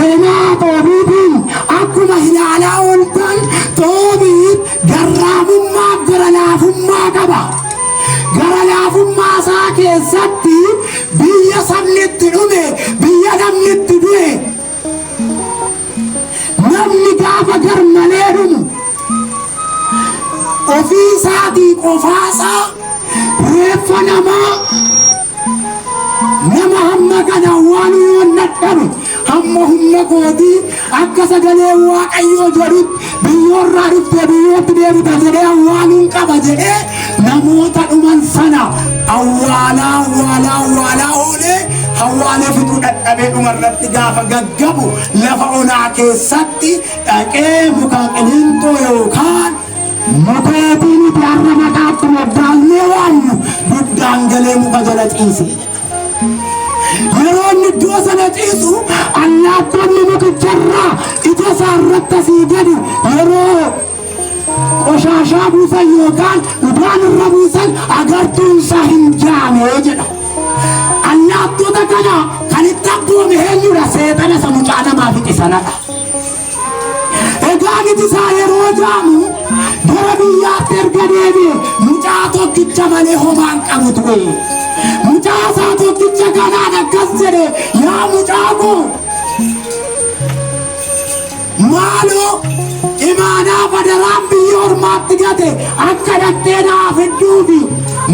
Seenaa Xoobiitiin akkuma ilaalaa ooltan Xoobiit garraamummaa gara laafummaa qaba. Gara laafummaa isaa keessatti biyya sabni itti dhume, biyya namni itti du'e, namni gaafa gar malee dhumu ofii isaatii qofaasaa reeffa namaa nama hamma kana awwaaluu yoon dadhabe hamma humna kootii akka sagalee Waaqayyoo jedhutti biyyoorraa dhuftee biyyootti deebita jedhee awwaaluun qaba jedhee namoota dhuman sana awwaalaa awwaalaa awwaalaa oolee awwaalee fixuu dadhabee dhumarratti gaafa gaggabu lafa onaa keessatti dhaqee muka qiliinxoo yookaan mukeetii nuti har'a maqaatti moggaafnee waamnu dugdaan galee muka jala ciise. Yeroo inni iddoo sana ciisu allaattonni mukicharraa ija isaa irratti asii gadi yeroo qoshaashaa buusan yookaan udaan irra buusan agartuun isaa hin jaame jedha. Allaattota kana kan itti abboome eenyudha? Seexana isa mucaa namaa fixe sanadha. Egaa iji isaa yeroo jaamu gara biyyaatti erga deebi'e mucaa tokkicha malee homaa hin qabu ture. Mucaa isaa tokkicha kanaan akkas jedhe, yaa mucaa koo maaloo imaanaa fadaraan biyya ormaatti gate akka dhaqxee naa fidduufi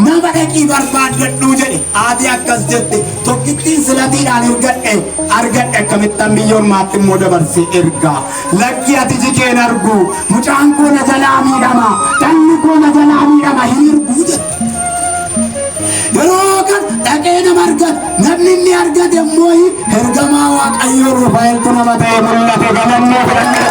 nama dhaqii barbaaddadhuu jedhe. Haati akkas jette, tokkittiin silatiidhaan ergadhe argadhe akkamittan biyya ormaatti immoo dabarse erga. Lakki ati iji kee hin argu, mucaan koo na jalaa miidhama, dhalli koo na jalaa miidhama hin erguu jedhe. Yeroo kan dhaqee nama argate, namni inni argate immoo ergamaa Waaqayyoo Rufaa'eltu nama ta'e mul'ate galannoo fudhanne.